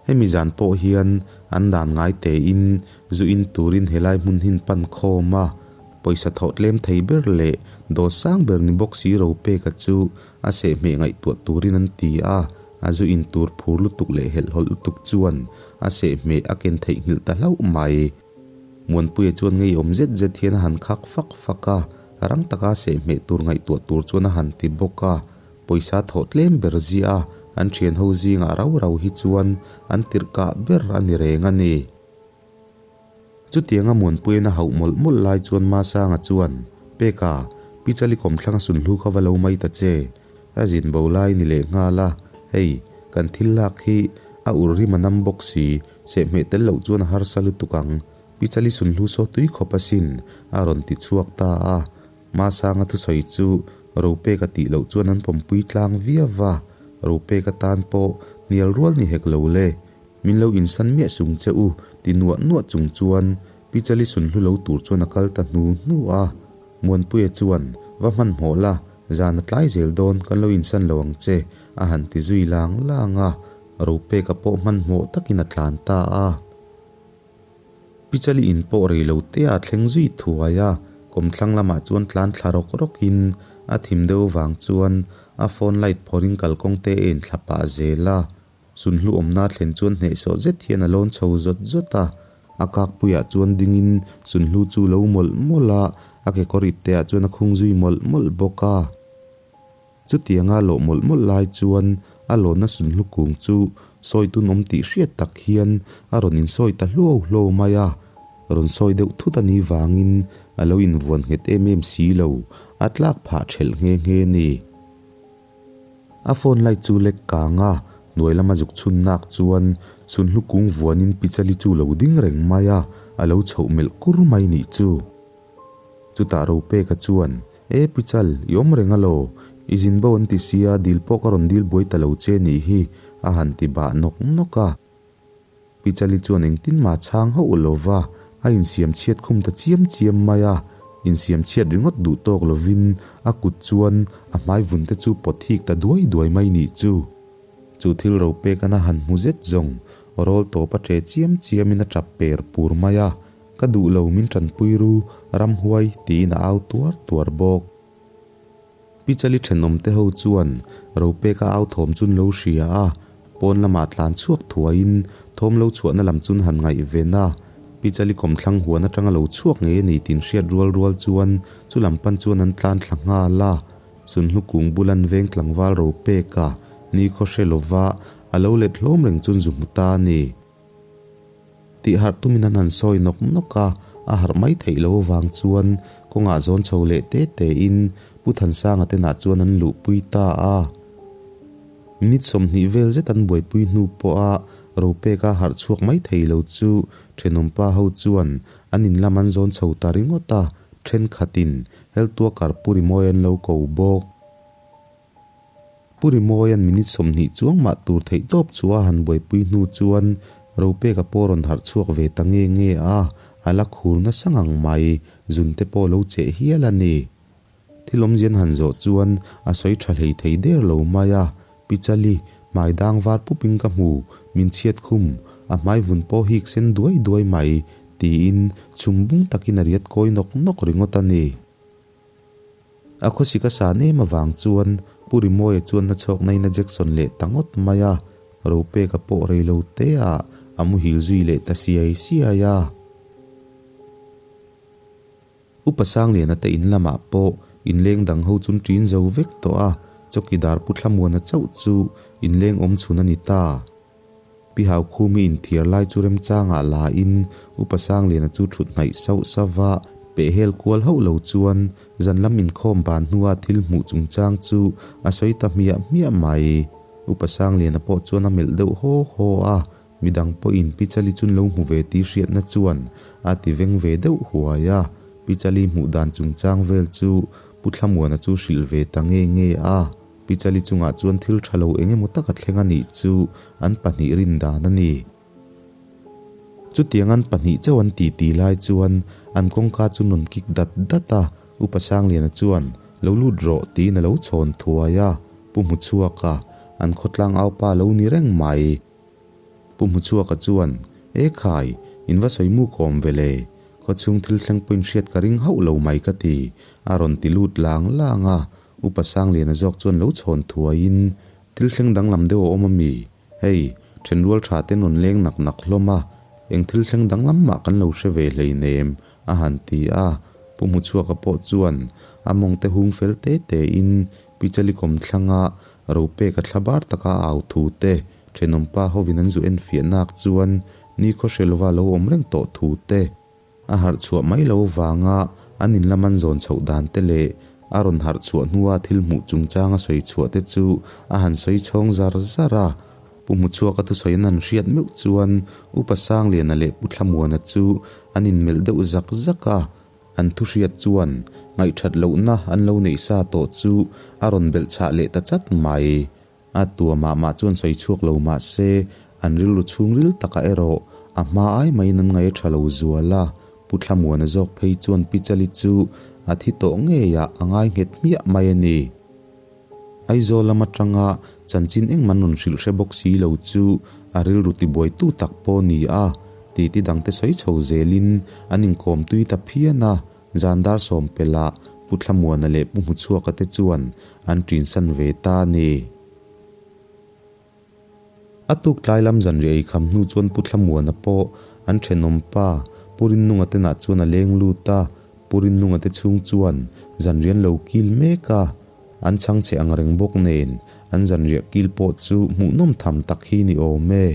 [SPEAKER 2] Hemi zan pawh hian an dan ngai tein zu in turin helai hmun hin pan khawm a, pawisa thawh tlem thei ber leh dawt sang ber ni bawk si Ropeka chu a sehhmeh ngaihtuah turin an ti a, a zu in tur phur lutuk leh helhhawlh lutuk chuan a sehhmeh a ken theihnghilh ta hlauh mai. Muanpuia chuan ngeiawm zet zet hian a han khak fak fak a, rang taka sehhmeh tur ngaihtuah tur chuan a han ti bawk a. Pawisa thawh tlem ber ziah a, an thian ho zingah rau rau hi chuan an tirh kah ber a ni reng a ni. Chutianga Muanpuiin a hauh mawlh mawlh lai chuan Masanga chuan, Peka, Pi Chali kawmthlang a sunhlu kha va lo mai ta che. A zin bo lai ni leh nghal a, hei, kan thil lak hi a ur rim a nam bawk si, sehhmeh tel loh chuan a harsa lutuk ang. Pi Chali sunhlu saw tui khawp asin, a rawn ti chhuak ta a. Masanga thusawi chu Ropeka tih loh chuan an pawmpui tlang viau va, Ropeka tan pawh hnial rual ni hek lo le. Min lo insan miah sung che u ti nuah nuah chung chuan Pi Chali sunhlu lo tur chuan a kal ta hnu hnu a. Muanpuia chuan, Va hmanhmawh la, zan a tlai zel dawn kan lo insan lo ang che a han ti zui lang lang a. Ropeka pawh hmanhmawh takin a tlan ta a. Pichali in pawh rei lo te a thleng zui thuai a, kawmthlang lamah chuan tlan thla rawk rawkin a thim deuh vang chuan a phone light phawrhin kalkawng te a inthla pah zel a. Sunhlu awmna thlen chuan hnehsawh zet hian a lawn chho zawt zawt a, a kakpuiah chuan dingin sunhlu chu lo mawlh mawlh a, a kekawr ipteah chuan a khung zui mawlh mawlh bawk a. Chutianga lawh mawlh mawlh lai chuan a lawnna sunhlu kung chu sawi tun awm tih hriat tak hian a rawn insawi ta hluau hluau mai a. Rawn sawi deuh thut a nih vangin a lo invuan nghet em em si lo, a tlak phah ṭhelh nghe nghe ni. A phone light chu lek kang a, hnuai lama zuk chhun nak chuan sunhlu kung vuanin Pichali chu lo ding reng mai a, a lo chhoh melh kur mai nih chu. Chutah Ropeka chuan, E Pichal, i awm reng alaw? I zin bo an ti sia, dil pawh ka rawn dil buai ta lo che nih hi, a han ti bah nawk nawk a. Pichali chuan engtin mah chhang hauh lo va, a insiam chhiat khum ta chiam chiam mai a. Insiam chhiat ringawt duh tawk lovin a kut chuan a hmai vun te chu pawt hik ta duai duai mai nih chu. Chu thil Ropeka'n a han hmu zet zawng, rawl tawp a ṭe chiam chiamin a ṭap per pur mai a. Ka duh lo min ṭanpui ru, ramhuai, tiin a au tuar tuar bawk. Pi Chali ṭhenawmte ho chuan Ropeka au thawm chun lo hria a, pawn lamah tlan chhuak thuaiin thawm lo chhuahna lam chun han ngaihven a. Pi Chali kawmthlang huan aṭanga lo chhuak ngei a ni tih hriat rual rual chuan chu lam pan chuan an tlan thla nghal a. Sunhlu kung bulan veng tlangval Ropeka nikhaw hre lova a lo let hlawm reng chun zu hmu ta a ni. Tih harh tumin an han sawi nawk nawk a, a harh mai theih loh avang chuan kawngah zawn chho leh te tein Pu Thansanga te nah chuan an luhpui ta a. Minute 20 vel zet an buaipui hnu pawha Ropeka harh chhuak mai thei lo chu thenawmpa ho chuan an in lam an zawn chho ta ringawt a, thenkhatin Heltuakar Pu Rimawi an lo ko bawk. Pu Rimawia'n minute 20 chuang mah tur theih tawp chu a han buaipui hnu chuan Ropeka pawh rawn harh chhuak ve ta nge nge a, a la khur nasa ngang mai, zun te pawh lo cheh hial a ni. Thil awmzian han zawh chuan a sawi tha hlei thei der lo mai a, Pi Chali, hmai dang var pupin ka hmu, min chhiat khum, a hmai vun pawh hik sen duai duai mai, tiin chhum bung takin a riat kawi nawk nawk ringawt a ni. A khawsik a san em avang chuan Pu Rimawia chuan na chhawk nain a Jackson leh ta ngawt mai a, Ropeka pawh rei lo te ah a muhil zui leh ta siai siai a. Upa Sangliana te in lamah pawh inleng dang ho chun ṭin zo vek tawh a, chawkidar Pu Thlamuana chauh chu inleng awm chhun a ni ta. Pi Haukhumi inthiar lai chu remchangah la in Upa Sangliana chu thut hnaih sauh sauh va, pehhel kual hauh lo chuan zan lam inkhawm ban hnua thil hmuh chungchang chu a sawi ta hmiah hmiah mai. Upa Sangliana pawh chuan a melh deuh haw haw a, midang pawhin Pi Chali chun lo hmu ve tih hriatna chuan a ti veng ve deuh huai a, Pi Chali hmuh dan chungchang vel chu Pu Thlamuana chu hrilh ve ta nge nge a. Pi Chali chungah chuan thil tha lo eng emaw taka thleng a nih chu an pahnih rin dan a ni. Chutiang an pahnih chauh an titi lai chuan an kawngka chu rawn kik dat dat a, Upa Sangliana chuan, Lo lut rawh, tiin a lo chhawn thuai a, Pu Hmuchhuaka, an khawtlang aupa lo ni reng mai. Pu Hmuchhuaka chuan, E khai, in va sawi mu kawm ve le, khawchhung thil thleng pawhin hriat ka ring hauh lo mai ka ti, a rawn ti lut lang lang a, Upa Sangliana zawk chuan lo chhawn thuaiin, Thil thleng danglam deuh a awm a mi? Hei, thenrual tha te rawn leng nak nak hlawm a, eng thil thleng danglam mah kan lo hre ve hleinem, a han ti a. Pu Hmuchhuaka pawh chuan a mawng te hung fel te te in Pi Chalikom thlanga Ropeka thla bar taka a au thu te, thenawmpa hovin an zu enfiah nak chuan nikhaw hre lova lo awm reng tawh thu te, A harh chhuah mai lo vanga an in lam an zawn chhoh dan te leh a rawn harh chhuah hnua thil hmuh chungchang a sawi chhuah te chu a han sawi chhawng zar zar a. Pu Hmuchhuaka thusawi an han hriat meuh chuan Upa Sangliana leh Pu Thlamuana chu an inmelh deuh zak zak a. An thu hriat chuan ngaihthat lohna an lo neih sa tawh chu a rawn belh chhah leh ta chat mai. A tua mah mah chuan sawi chhuak lo mah se, an rilru chhungril takah erawh a hma ai maiin an ngaih a tha lo zual a, Pu Thlamuana zawk phei chuan Pi Chali chu a thi tawh ngeiah a ngai nghet hmiah mai a ni. Aizawl lam atanga chanchin engmah rawn hrilh hre bawk si lo chu a rilru tibuaitu tak pawh a ni a, titi dangte sawi chho zelin an inkawm tui ta phian a. Zan dar sawmpela Pu Thlamuana leh Pu Hmuchhuaka te chuan an ṭinsan ve ta a ni. A tuk tlai lam zanriah ei kham hnu chuan Pu Thlamuana pawh an ṭhenawm pa Pu Rinnunga te nah chuan a leng lut a, Pu Rinnunga te chhung chuan zanriah an lo kil mek a, an chhangchhe ang reng bawk nen an zanriah kil pawh chu hmuhnawm tham tak hi ni awm e.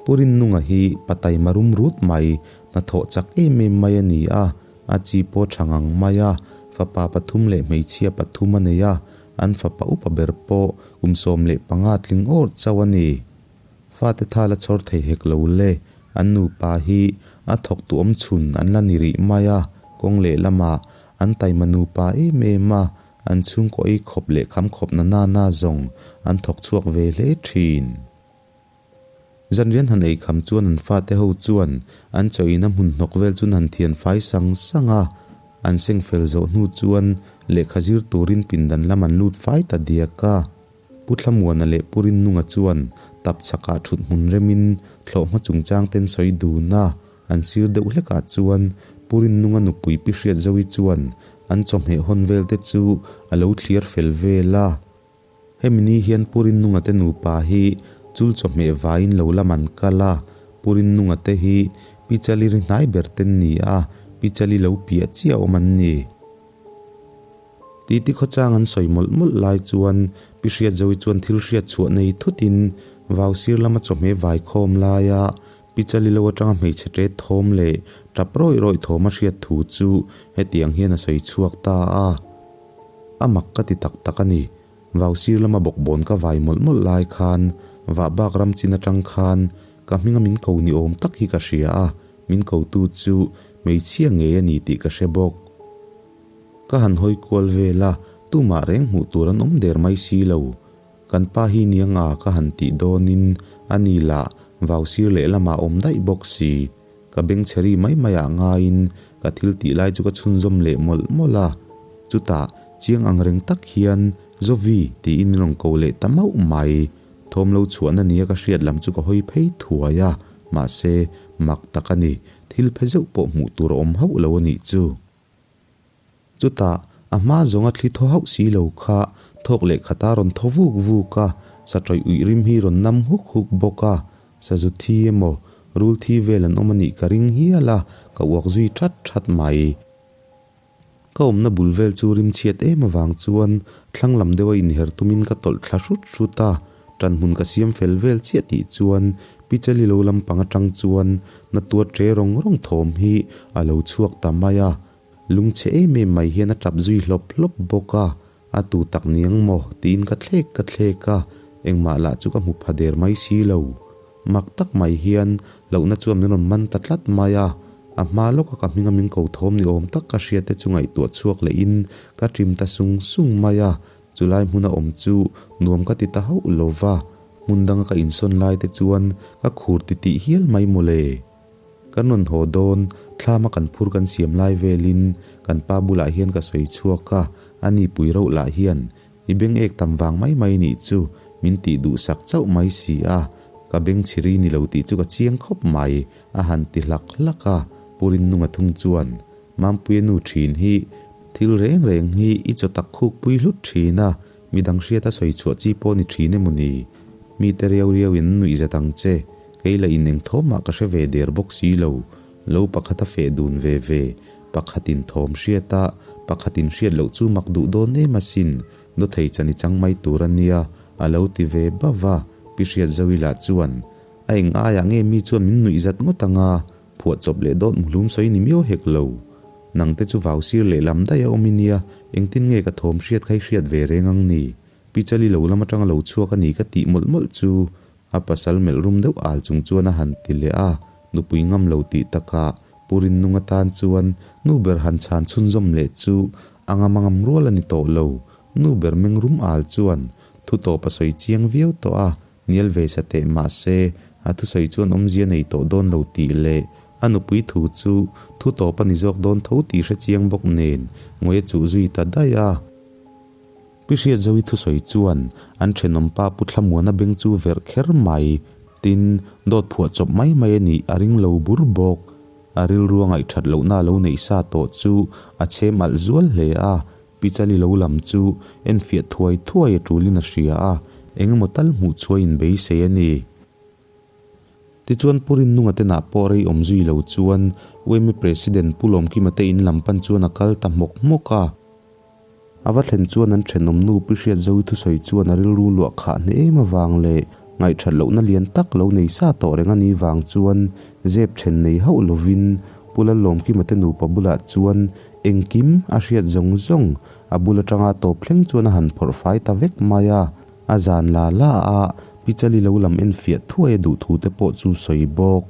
[SPEAKER 2] Pu Rinnunga hi patai marum rut mai, hnathawh chak em em mai a ni a, a chi pawh tha ngang mai a, fapa pathum leh hmeichhia pathum a nei a, an fapa upa ber pawh kum 15 tling awr chauh a ni. Fate thal a chhawr thei hek lo le, an nupa hi a thawk tu awm chhun an la ni rih mai a, kawng lehlamah an taima nupa em em a, an chhungkaw ei khawp leh kham khawp na nana zawng an thawk chhuak ve hle thin. Zanrian han ei kham chuan an fate ho chuan an chawina hmun hnawk vel chu an thian fai sang sang a, an seng fel zawh hnu chuan lehkha zir turin pindan lam an lut fai ta diak a. Pu Thlamuana leh Pu Rinnunga chuan tap chhakah thut hmun remin thlawhhma chungchang ten sawi dun a, an sir deuh hlekah chuan Pu Rinnunga nupui Pi Hriatzovi chuan an chawhmeh hawn vel te chu a lo thliar fel vel a. Hemi ni hian Pu Rinnunga te nupa hi chul chawhmeh vaiin lo lam an kal a, Pu Rinnunga te hi Pi Chali ri hnai ber ten ni a, Pi Chali lo piah chiah awm an ni. Titi khawchang an sawi mawlh mawlh lai chuan Pi Hriatzovi chuan thil hriat chhuah nei thutin vau sir lama chawhmeh vai khawm laia Pi Chali lo atanga hmeichhe tet thawm leh tap rawih rawih thawm a hriat thu chu hetiang hian a sawi chhuak ta a. A mak ka ti tak tak a ni. Vau sir lama bawkbawn ka vai mawlh mawlh lai khan vah bak ram chin atang khan ka hminga min ko ni awm tak hi ka hria a, min kotu chu hmeichhia ngei a ni tih ka hre bawk. Ka han hawi kual vel a, tumah reng hmuh tur an awm der mai si lo. Kan pa hi niang a ka han tih dawnin a ni lah vau sir lehlamah awm daih bawk si. Ka beng chhe ri mai mai ah ngaiin ka thil tih lai chu ka chhunzawm leh mawlh mawlh a. Chutah chiang ang reng tak hian Zovi tiin rawn ko leh ta mauh mai. Thawm lo chhuahna nia ka hriat lam chu ka hawi phei thuai a, mahse mak tak a ni, thil phe zeuh pawh hmuh tur a awm hauh lo a nih chu. Chutah, a hma zawnga thli thaw hauh si lo kha thawk leh khata rawn thaw vuk vuk a, sa tawih uih rim hi rawn nam huk huk bawk a, sazu thi emaw, rul thi vel an awm a nih ka ring hial a, ka uak zui that that mai. Ka awmna bul vel chu rim chhiat em avang chuan thlang lam deuha inher tumin ka tawlh thla hrut hrut a, tan hmun ka siam fel vel chiah tih chuan Pi Chali lo lampang atang chuan na tuar tre rawng rawng thawm hi a lo chhuak ta mai a, Lungchhe em em mai hian a tap zui hlawp hlawp bawk a, a tu tak niang maw tiin ka thlek ka thlek a, engmah lah chu ka hmu pha der mai si lo. Mak tak mai hian lohna chuan min rawn man ta tlat mai a, a hma lawka ka hminga min ko thawm ni awm tak ka hriat te chu ngaihtuah chhuak lehin ka ṭim ta sung sung mai a, chulai hmuna awm chu nuam ka ti ta hauh lo va. Hmun danga ka insawn lai te chuan ka khur titih hial mai mawle. Kan rawn haw dawn, thlama kan phur kan siam lai velin kan pa bulah hian ka sawi chhuak a, a ni pui rauh lah hian i beng ek tam vang mai mai nih chu min tih duhsak chauh mai si a, ka beng chhiri ni lo tih chu ka chiang khawp mai, a han ti hlak hlak a, Pu Rinnunga thung chuan Mampuia nu thin hi thil reng reng hi i chaw tak khuk pui hlut thin a, midang hriata sawi chhuah chi pawh ni thin emaw ni? Mite riau riau in nuih zat ang che, kei la in eng thawm mah ka hre ve der bawk si lo, lo pakhat a feh dun ve ve, pakhat in thawm hriat a, pakhat in hriat loh chu mak duh dawn em asin, dawthei chan i chang mai tur a nia, a lo ti ve bauh a, Pi Hriatzoila chuan, A eng aiah nge mi chuan min nuih zat ngawt ang a? Phuah chawp leh dawt muhlum sawi ni miau hek lo. Nang te chu vau sir leh lam daih a awm i nia, engtin nge ka thawm hriat kha i hriat ve reng ang ni? Pi Chali lo lam atanga lo chhuak a ni ka tih mawlh mawlh chu a pasal melh rum deuh al chung chuan a han ti leh a, nupui ngam lo tih takah Pu Rinnung atan chuan nu ber han chhan chhunzawm leh chu a ngam a ngam rual a ni tawh lo. Nu ber meng rum al chuan thu tawp a sawi chiang viau tawh a, Hnial ve sa teh mahse, a thusawi chuan awmzia nei tawh dawn lo tih leh a nupui thu chu thu tawp a ni zawk dawn tho tih hre chiang bawk nen ngawi a chuh zui ta daih a. Pi Hriatzovi thusawi chuan an thenawmpa Pu Thlamuana beng chu verh kher mai. Tin, dawt phuah chawp mai mai a nih a ring lo bur bawk. A rilru a ngaihthat lohna a lo neih sa tawh chu a chhem alh zual hle a. Pi Chali lo lam chu enfiah thuai thuai a tulin a hria a, eng emaw tal hmuh chhuah in beisei a ni. Tichuan Pu Rinnunga te nah pawh rei awm zui lo chuan UMA President Pu Lawmkima te in lam pan chuan a kal ta hmawk hmawk a. A va thlen chuan an thenawm nu Pi Hriatzovi thusawi chuan a rilru luah khah hneh em avang leh ngaihthat lohna lian tak lo nei sa tawh reng a nih vang chuan zep then nei hauh lovin Pu Lallawmkima te nupa bulah chuan Engkim a hriat zawng zawng a bul atanga tawp thleng chuan a han phawrh fai ta vek mai a, a zan la la a, Pi Chali lo lam en fiah thuai a duh thu te pawh chu sawi bawk.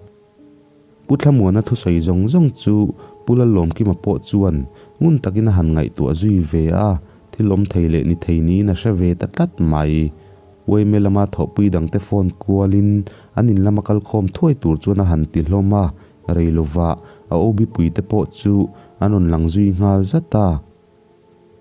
[SPEAKER 2] Pu Thlamuana thusawi zawng zawng chu Pu Lallawmkima pawh chuan ngun takin a han ngaihtuah zui ve a, thil awm thei leh ni thei niin a hre ve ta tlat mai. Uaime lama thawhpui dangte phone kualin an in lama kalkhawm thuai tur chuan a han ti hlawm a, Rei lova a OB pui te pawh chu an rawn lang zui nghal zat a.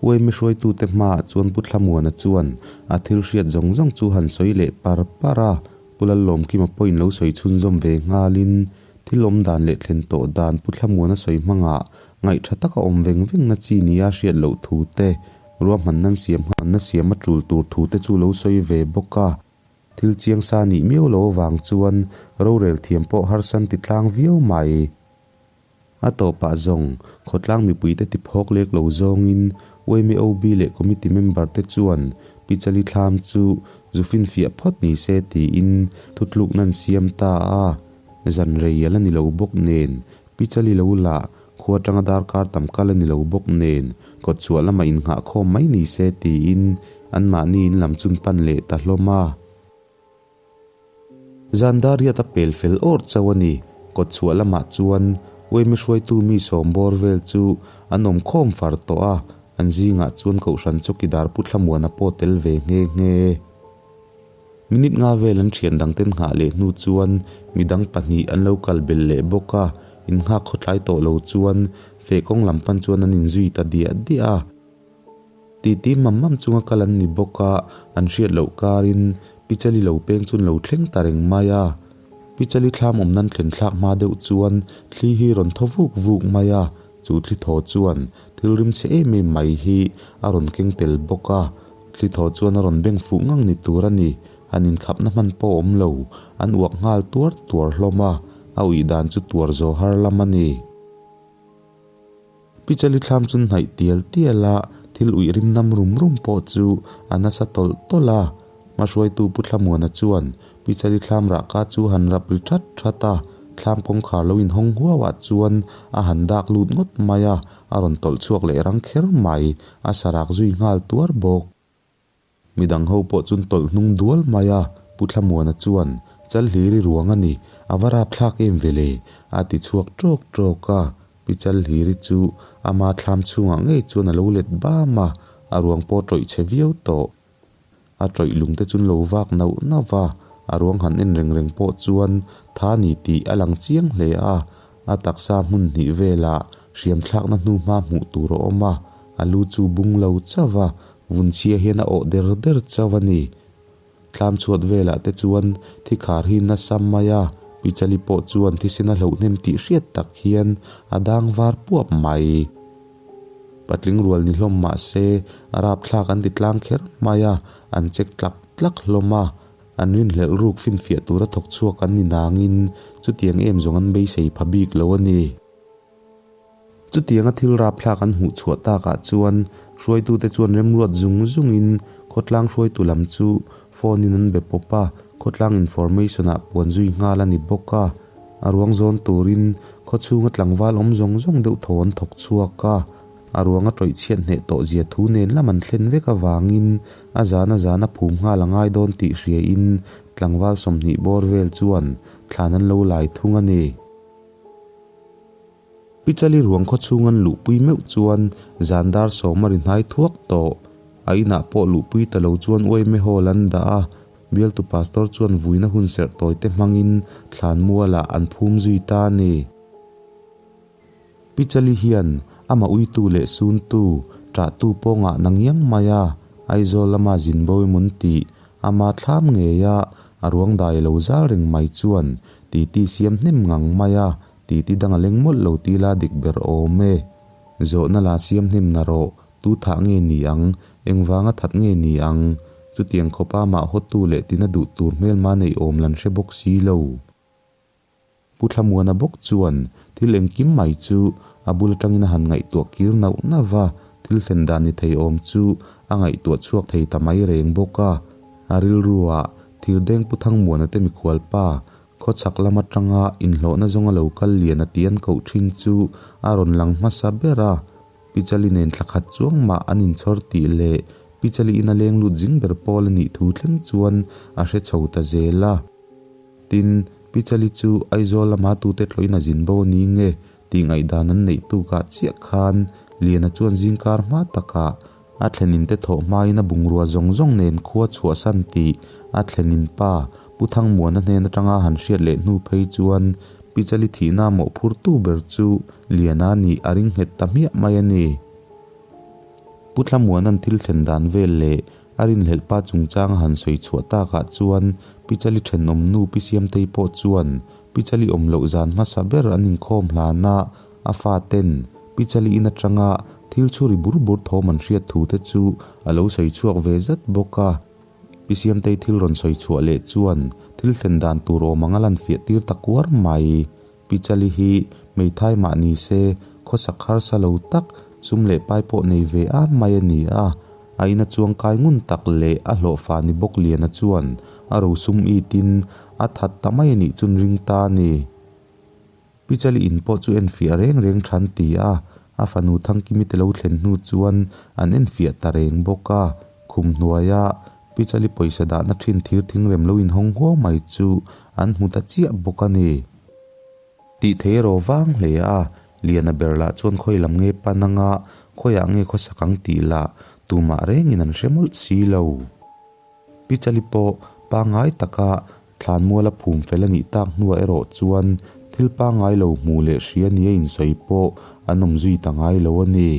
[SPEAKER 2] Uaime hruaitute hmaah chuan Pu Thlamuana chuan a thil hriat zawng zawng chu han sawi leh par par a, Pu Lallawmkima pawhin lo sawi chhunzawm ve nghalin thil awm dan leh thlen tawh dan Pu Thlamuana sawi hmangah ngaih tha taka awm veng veng na chi nia hriat loh thu te, ruahmanna siam hmanna siam a tul tur thu te chu lo sawi ve bawk a. Thil chiang sa nih miau lo avang chuan rorel thiam pawh harsan ti tlang viau mai. A tawpah zawng, khawtlang mipuite ti phawk lek lo zawngin UMAOB leh committee member te chuan Pi Chali Thlam chu zu finfiah phawt ni se tiin thutlukna an siam ta a. Zan rei a la ni lo bawk nen, Pi Chali lo lah khua atanga darkar tam kal a ni lo bawk nen, kawtchhuah lamah innghah khawm mai ni se tiin anmahni in lam chun pan leh ta hlawm a. Zan dariat a pel fel awr chauh a ni. Kawtchhuah lamah chuan Uaimi hruaitu mi sawm bawr vel chu an awm khawm far tawh a, an zingah chuan Kohhran Chawkidar Pu Thlamuana pawh tel ve nghe nghe. Minute nga vel an thian dang ten nghah leh hnu chuan midang pahnih an lo kal bel leh bawk a, innghak khawtlai tawh lo chuan feh kawng lam pan chuan an inzui ta diah diah a. Titi mam mam chunga kal an ni bawk a, an hriat loh karin Pi Chali lo peng chu an lo thleng ta reng mai a. Pi Chali thlam awm nan thlen thlak hma deuh chuan thli hi rawn thaw vuk vuk mai a, chu thli thaw chuan thil rim chhe em em mai hi a rawn keng tel bawk a. Thli thaw chuan a rawn beng fuh ngang ni tur a ni. An inkhapna hman pawh awm lo, an uak nghal tuar tuar hlawm a, a uih dan chu tuar zawh har lam a ni. Pi Chali thlam chu hnaih tial tial a, thil uih rim nam rum rum pawh chu a nasa tawlh tawlh a. Hmahruaitu Pu Thlamuana chuan Pi Chali thlam rahka chu han rap ri that that a, thlam kawngkhar lo inhawng huauah chuan a han dak lut ngawt mai a, a rawn tawlh chhuak leh rang kher mai, a sarak zui nghal tuar bawk. Midang ho pawh chun tawlh hnung dual mai a, Pu Thlamuana chuan, Chal hlir i ruang a ni, a va rapthlak em ve le, a ti chhuak tawk tawk a. Pi Chal hliri chu ama thlam chhungah ngei chuan a lo let bam a, a ruang pawh tawih chhe viau tawh. A tawih lung te chun lo vak nauh nauh a. A ruang han en reng reng pawh chuan tha ni tih a lang chiang hle a, a taksa hmun hnih velah hriam thlakna hnuhma hmuh tur a awm a, a lu chu bung lo chauh va, vunchhia hian a awh der der chauh a ni. Thlam chhuat velah te chuan thi khar hi nasa mai a, Pichali pawh chuan thisen a hloh hnem tih hriat tak hian a dang var puap mai. Patling rual ni hlawm mah se a rapthlak an ti tlang kher mai a, an check tlak tlak hlawm a, an rinhlelh ruk finfiah tura thawk chhuak an ni nangin chutiang em zawng an beisei pha bik lo a ni. Chutianga thil rapthlak an hmuh chhuah takah chuan hruaitute chuan remruat zung zungin khawtlang hruaitu lam chu phone in an be pawp a, khawtlang information ah puan zui nghal a ni bawk a. A ruang zawn turin khawchhunga tlangval awm zawng zawng deuh tho an thawk chhuak a, a ruanga tawih chhiat hneh tawh zia thu nen lam an thlen vek avangin a zana zana phum nghal a ngai dawn tih hriain tlangval 20 bawr vel chuan thlan an lo lai thung a ni. Pichali ruang khawchhung an luhpui meuh chuan zan dar sawm a ri hnai thuak tawh. A inah pawh luhpui ta lo chuan Uaime Hall an dah a, bialtu pastor chuan vuina hun serh tawi te hmangin thlan mualah an phum zui ta a ni. Pichali hian amah uitu leh suntu, ṭahtu pawngah na ngiang mai a, Aizawl lama zin bo emawn tih ama thlam ngeia a ruang dai lo zal reng mai chuan titi siam hnem ngang mai a, Titi dang a leng mawlh lo ti la dik ber awm e. Zawhna la siam hnem na rawh, tu thah nge ni ang, engvanga that nge ni ang? Chutiang khawpa mah hawtu leh tina duh tur hmelma nei awm lan hre bawk si lo. Pu Thlamuana bawk chuan thil engkim mai chu a bul atangin a han ngaihtuah kir nauh nauh va, thil thlen dan ni thei awm chu a ngaihtuah chhuak thei ta mai reng bawk a. A rilruah Thirdeng Pu Thangmuana te mikhualpa Khawchhak lam atanga inhlawhna zawnga lo kal lian a tih an koh thin chu a rawn lang hmasa ber a, Pichali nen thla khat chuang mah an inchhawr tih leh Pichali ina leng lut zing ber pawl a nih thu thleng chuan a hre chho ta zel a. Tin, Pichali chu Aizawl lama tute tlawhin a zin bo a ni nge tih ngaihdan an neih tukah chiah khan Liana chuan zingkar hma takah A thlenin te thawh hmain a bungrua zawng zawng nen khua chhuahsan tih a thlenin pa Pu Thangmuana hnen atanga han hriat leh hnu phei chuan Pichali thihna mawhphurtu ber chu Liana nih a ring nghet ta hmiah mai a ni. Pu Thlamuana'n thil thlen dan vel leh a rinhlelh pa chungchanga han sawi chhuah takah chuan Pichali thenawm nu Pi Siamtei pawh chuan Pichali awm loh zan hmasa ber an inkhawm hlana A faten Pichali in atanga thil chhuri bur bur thawm an hriat thu te chu a lo sawi chhuak ve zat bawk a. Pi Siamtei thil rawn sawi chhuah leh chuan thil thlen dan tur awm anga lan fiah tir ta kuar mai. Pichali hi hmeithai mah ni se khawsak harsa lo tak, sum leh pai pawh nei ve a mai a ni a. A ina chuang kai ngun tak leh a hlawhfa ni bawk Liana chuan a rosum itin a that ta mai a nih chun ring ta a ni. Pichali in pawh chu enfiah reng reng than ti a, a fanu Thangkimi te lo thlen hnu chuan an enfiah ta reng bawk a. Khum hnuaia Pichali pawisa dahna thin thir thingrem lo inhawng huau mai chu an hmu ta chiah bawk a ni. Tih thei erawh vang hle a, Liana ber lah chuan khawi lam nge pan anga khawiah nge khawsak ang tih lah tumah rengin an hre mawlh si lo. Pichali pawh pangngai taka thlanmual a phum fel a nih tak hnuah erawh chuan thil pangngai lo hmu leh hria nia insawi pawh an awm zui ta ngai lo a ni.